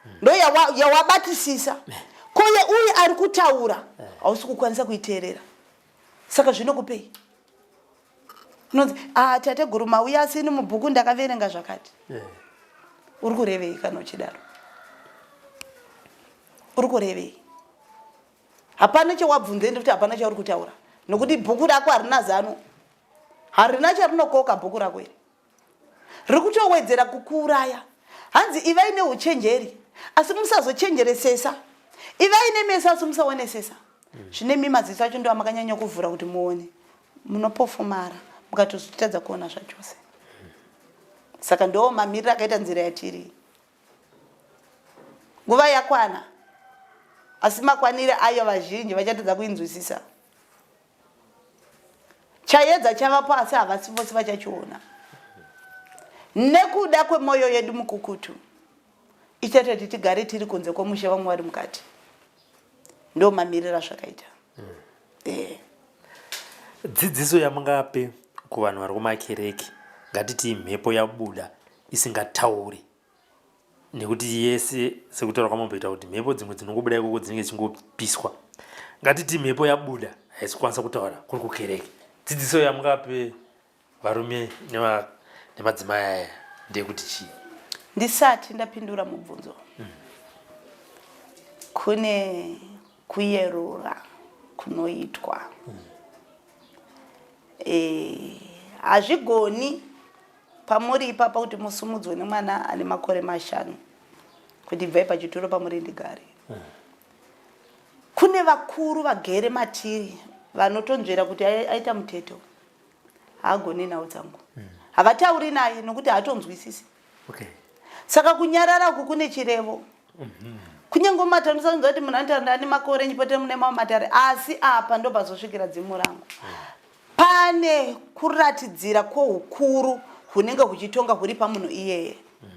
Speaker 3: mm. ndo yawabatisisa yawa ko yeuyu ari kutaura eh. hausi kukwanisa kuiteerera saka zvinokupei unonzi ah, tateguru mauya asi ini mubhuku ndakaverenga zvakati yeah. uri kurevei kana uchidaro uri kurevei hapana chewabvunza ende kuti hapana chauri kutaura nokuti bhuku rako harina zano harina charinokoka bhuku rako iri riri kutowedzera kukuuraya hanzi ivai neuchenjeri asi musazochenjeresesa ivai nemeso asi musaonesesa zvine mi maziso acho ndo amakanyanya kuvhura kuti muone munopofomara mukatozotadza kuona zvachose saka ndo mamiriro akaita nzira yatiri Nguva yakwana, asi makwanire ayo vazhinji vachatadza kuinzwisisa. Chayedza chavapo asi havasi vose vachachiona. Nekuda kwemwoyo yedu mukukutu, ichaita kuti tigare tiri kunze kwomusha vamwe vari mukati. Ndo mamiriro azvakaita. Mm.
Speaker 2: Eh. Dzidziso yamungape kuvanhu vari kumakereke ngatitii mhepo yabuda isingatauri nekuti yese sekutaura kwamamboita kuti mhepo dzimwe dzinongobuda ikoko dzinenge dzichingopiswa ngatiti mhepo yabuda haisi kukwanisa kutaura kuri kukereke dzidziso yamungape varume nemadzimai aya ndeyekuti chii
Speaker 3: ndisati ndapindura mubvunzo mm. Kune kuyerura kunoitwa e, hazvigoni pamuri ipapa kuti musumudzwe nemwana ane makore mashanu kuti bvai pachituro pamuri ndigare kune vakuru vagere matiri vanotonzvera kuti aita muteto haagoni nhau dzangu havatauri naye nokuti haatonzwisisi okay. Saka kunyarara uku kune chirevo mm -hmm. Kunyange mumatare unosanzwa kuti munhu anotaura ndane makore nyipote mune mamwe matare asi apa ndopazosvikira dzimu rangu mm. Pane kuratidzira kwoukuru hunenge huchitonga huri pamunhu iyeye mm.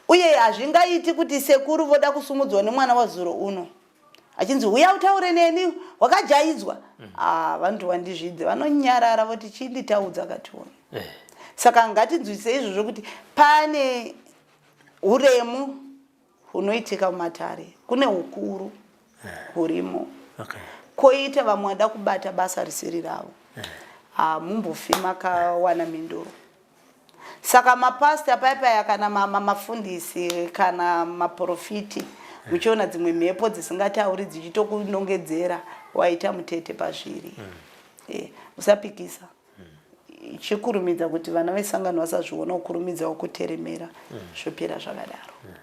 Speaker 3: Uye hazvingaiti kuti sekuru voda kusumudzwa nemwana wazuro uno achinzi huya utaure neni wakajaidzwa mm. ah, vanoti wandizvidze vanonyarara voti chinditaudza kationa eh. Saka ngatinzwisise izvozvo kuti pane uremu hunoitika mumatare kune ukuru eh. hurimo okay. Koita vamwe vada kubata basa risiri ravo eh. Hamumbofi makawana mhinduro. Saka mapastor paya paya kana mafundisi kana maprofiti muchiona dzimwe mhepo dzisingatauri dzichitokunongedzera waita mutete pazviri mm. E, usapikisa mm. Chikurumidza kuti vana vesangano vasazviona ukurumidzawo kuteremera mm. Zvopera zvakadaro mm.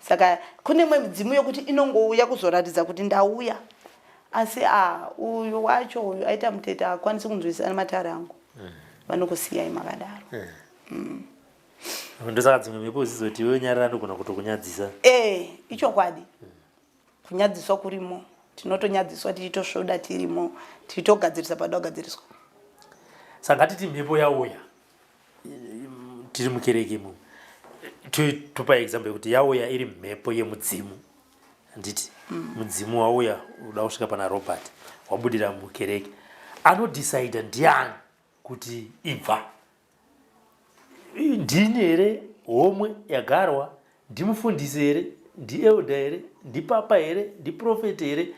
Speaker 3: Saka kune imwe midzimu yokuti inongouya kuzoratidza kuti ndauya asi a uyu wacho uyu aita mutete haakwanisi kunzwisana matare angu mm. Vanokusiyai makadaro mm.
Speaker 2: Mm. Ndosaka dzimwe mhepo dzizoti iwe nyarara ndogona kutokunyadzisa
Speaker 3: e ichokwadi mm. Kunyadziswa kurimo tinotonyadziswa tichitosvoda tirimo tichitogadzirisa pada kugadziriswa.
Speaker 2: Saka ngatiti mhepo yauya. Tiri mukereke imomo, topa example yekuti yauya iri mhepo yemudzimu, handiti? Mudzimu wauya uda kusvika pana Robert, wabudira mukereke. Anodecida ndiani kuti ibva? Ndini here, homwe yagarwa? Ndimufundisi here, ndielder here, ndipapa here, ndiprofeti here?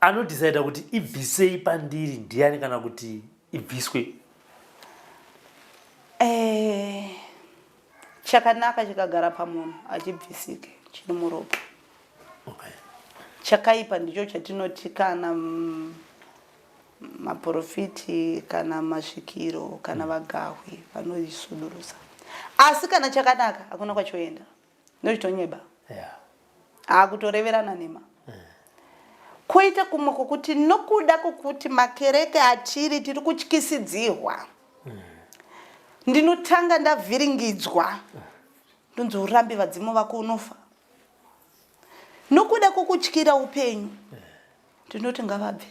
Speaker 2: Anodecida kuti ibvisei pandiri ndiani, kana kuti ibviswe?
Speaker 3: Chakanaka chikagara pamunhu achibvisike, chiri muropa. Chakaipa ndicho chatinoti kana maprofiti kana masvikiro kana vagahwi vanoisudurusa, asi kana chakanaka hakuna kwachoenda, ndochitonyeba. Akutoreverana nema. Koita kumwe kwokuti nokuda kwokuti makereke atiri tiri kutyisidzirwa, ndinotanga ndavhiringidzwa, ndonzi urambe vadzimu vako unofa. Nokuda kwokutyira upenyu ndinoti ngavabve.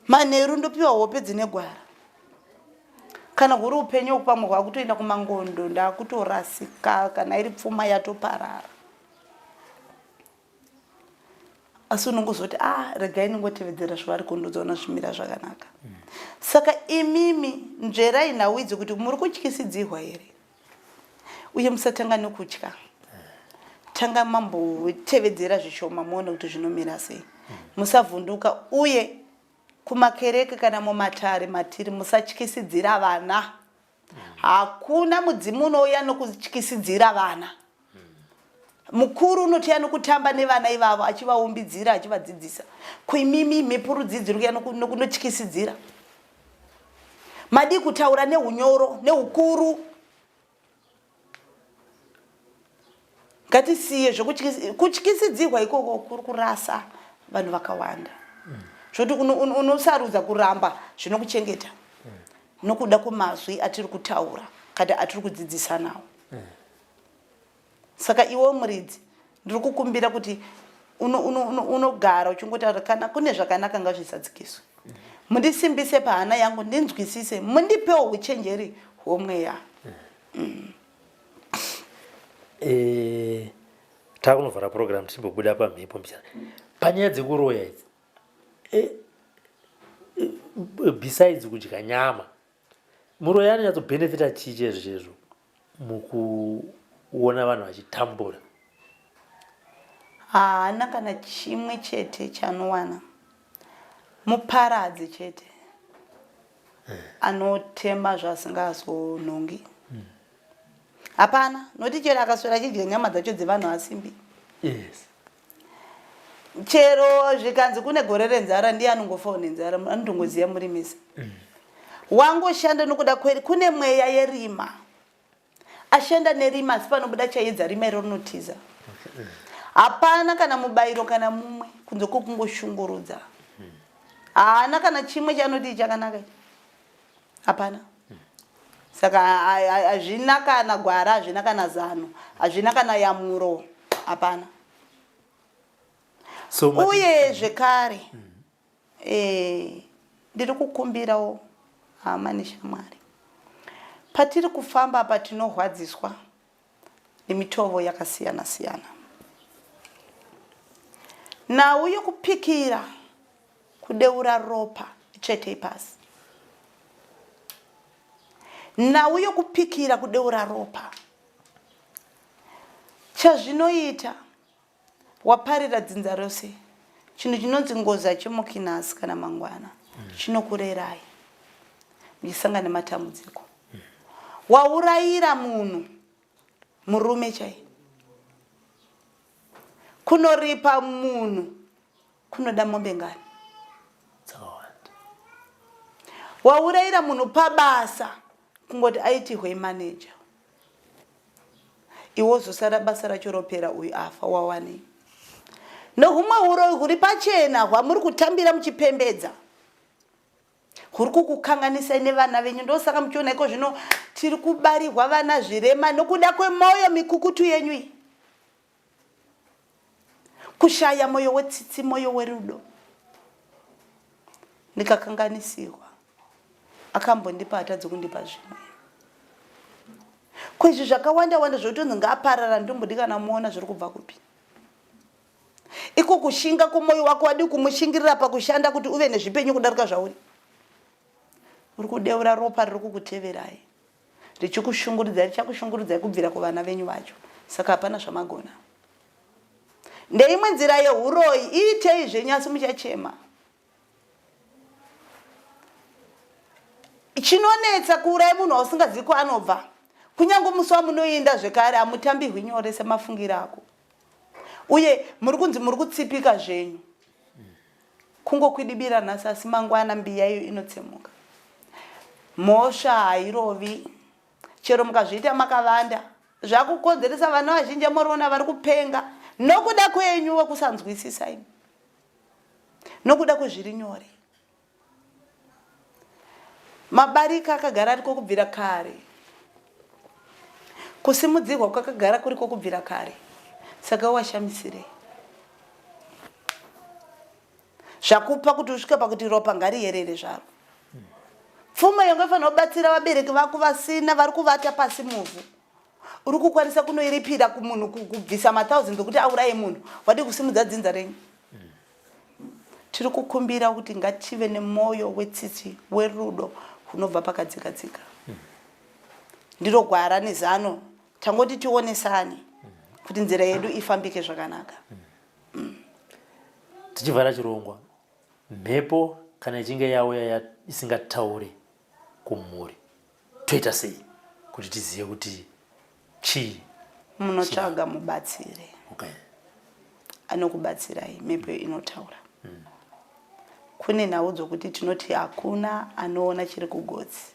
Speaker 3: Manheru ndopiwa hope dzine gwara. Kana huri upenyu pamwe hwakutoenda kumangondo, ndakutorasika, kana iri pfuma yatoparara. Asi unongozoti, ah, regai ndingotevedzera zvavari kundudzaona zvimira zvakanaka. Saka imimi nzverai nhau idzi kuti muri kutyisidzirwa here, uye musatanga nekutya, tanga mambotevedzera zvishoma muone kuti zvinomira sei. Musavhunduka. Uye kumakereke kana mumatare matiri, musatyisidzira vana. Hakuna mudzimu unouya nokutyisidzira vana. Mukuru unotiya nokutamba nevana ivavo, achivaumbidzira, achivadzidzisa. Kuimimi mhepo rudzidzi rikuya nokunotyisidzira? Madii kutaura neunyoro neukuru? Ngatisiye zvekutyisidzirwa ikoko, kuri kurasa vanhu vakawanda, zvoti unosarudza kuramba zvinokuchengeta nokuda kwemazwi atiri kutaura kana atiri kudzidzisa nawo. Saka iwe muridzi, ndiri kukumbira kuti unogara uchingotaura, kana kune zvakanaka ngazvisadzikiswe. Mundisimbise pahana yangu, ndinzwisise, mundipewo uchenjeri hwomweya.
Speaker 2: Takunovhara program, tichimbobuda pamhepo mbichana panyaya dzekuroya idzi. Besides kudya nyama, muroyi anonyatsobhenefita chii chezvo chezvo mukuona vanhu vachitambura?
Speaker 3: Haana kana chimwe chete chaanowana, muparadzi chete anotema zvaasingazonhongi. Hapana, nokuti chero akaswera achidya nyama dzacho dzevanhu asimbi. Chero zvikanzi kune gore renzara, ndiye anongofawo nenzara, anotongoziva murimisi. Wangoshanda nokuda kweri kune mweya yerima, ashanda nerima, asi panobuda chaedza rima iro rinotiza. Hapana kana mubayiro kana mumwe kunze kwokungoshungurudza. Haana kana chimwe chaanoti chakanaka, hapana. Saka hazvina kana gwara, hazvina kana zano, hazvina kana yamuro, hapana.
Speaker 2: So,
Speaker 3: uye zvekare ndiri kukumbirawo hama neshamwari, patiri kufamba apa tinohwadziswa nemitovo yakasiyana siyana. Nhau yokupikira kudeura ropa itsvetei pasi. Nhau yokupikira kudeura ropa, chazvinoita, waparira dzinza rose. Chinhu chinonzi ngozi hachimuki nhasi kana mangwana, chinokurerai muchisangana nematambudziko. Waurayira munhu murume chai, kunoripa munhu kunoda mombe ngani?
Speaker 2: Dzakawanda.
Speaker 3: Waurayira munhu pabasa, kungoti aitihwe manager, iwe wozosara basa racho ropera, uyu afa, wawanei? Nohumwe uroyi huri pachena hwamuri kutambira muchipembedza huri kukukanganisai nevana venyu. Ndosaka muchiona iko zvino tiri kubarirwa vana zvirema nokuda kwemwoyo mikukutu yenyu iyi, kushaya mwoyo wetsitsi, mwoyo werudo. Ndikakanganisirwa, akambondipa hatadzi kundipa zvimwe. Ko izvi zvakawanda wanda zvotonzi ngaaparara ndombodi kana muona zviri kubva kupi? Iko kushinga kwomoyo wako wadii kumushingirira pakushanda kuti uve nezvipenyu kudarika zvauri? Uri kudeura ropa riri kukuteverai richikushungurudzai richakushungurudzai kubvira kuvana venyu vacho saka hapana zvamagona. Ndeimwe nzira yehuroyi iitei zvenyu asi muchachema. Chinonetsa kuuraya munhu wausingazivi kwaanobva. Kunyange musi wamunoinda zvekare hamutambirwi nyore semafungiro ako. Uye muri kunzi muri kutsipika zvenyu. Kungokwidibira nhasi asi mangwana mbiya iyo inotsemuka. Mhosva hairovi. Chero mukazviita makavanda zvakukonzeresa vana vazhinji amoriona vari kupenga nokuda kwenyu wekusanzwisisa imi. Nokuda kwezviri nyore. Mabarika akagara ariko kubvira kare. Kusimudzirwa kwakagara kuriko kubvira kare. Saka washamisirei? Zvakupa kuti usvike pakuti ropa ngariyerere zvaro. Pfuma yanga ifanira kubatsira vabereki vako vasina vari kuvata pasi muvhu. Uri kukwanisa kunoiripira kumunhu kubvisa mathousands okuti auraye munhu. Wadii kusimudza dzinza renyu? Tiri kukumbira kuti ngative nemwoyo wetsitsi werudo hunobva pakadzikadzika. Ndiro gwara nezano tangoti tionesane kuti nzira yedu ifambike zvakanaka.
Speaker 2: Tichivhara chirongwa, mhepo kana ichinge yauya isingataure kumhuri toita sei kuti tizive kuti chii?
Speaker 3: Munotsvaga mubatsiri. Okay. Anokubatsirai mhepo inotaura. Kune nhau dzokuti tinoti hakuna anoona chiri kugotsi.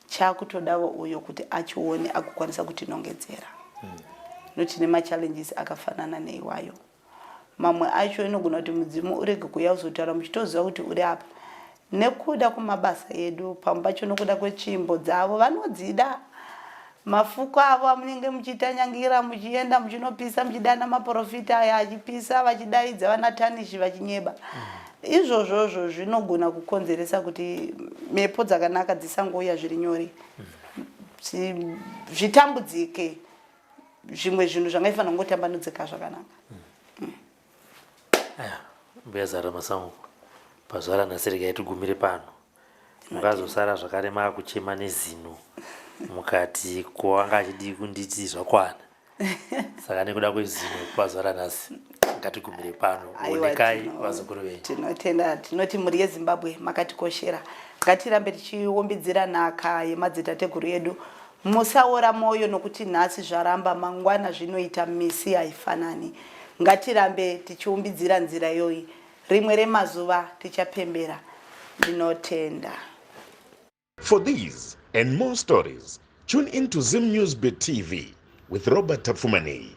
Speaker 3: Chaakutodavo uyo kuti achione agokwanisa kutinongedzera. Noti nemachallenges akafanana neiwayo. Mamwe acho inogona kuti mudzimu urege kuuya kuzotaura muchitoziva kuti uri apa. Nekuda kwemabasa edu, pamwe pacho nokuda kwetsvimbo dzavo vanodzida. Mafuko avo amunenge muchitanyangira muchienda muchinopisa muchidana maporofita aya achipisa vachidaidza vana tanishi vachinyeba. Izvozvozvo zvinogona kukonzeresa kuti mhepo dzakanaka dzisangouya zviri nyore. Zvitambudzike. Zvimwe zvinhu zvangaifanira kungotambanudzika zvakanaka.
Speaker 2: Aya, mbuya Zara Masango, pazuva ranhasi regai tigumire pano. Mukazosara zvakare maakuchema nezino mukati ko anga achidii kunditi zvakwana. Saka nekuda kwezino pazuva ranhasi ngatigumire pano. Onekai vazukuru venyu.
Speaker 3: Tinotenda, tinoti mhuri yeZimbabwe makatikoshera. Ngatirambe tichiombidzira nhaka yemadzitateguru edu. Musaora moyo nokuti nhasi zvaramba mangwana zvinoita misi haifanani. Ngatirambe tichiumbidzira nzira iyoyi rimwe remazuva tichapembera. Ndinotenda.
Speaker 1: For these and more stories, tune in to Zim News Bit TV with Robert Tapfumaneyi.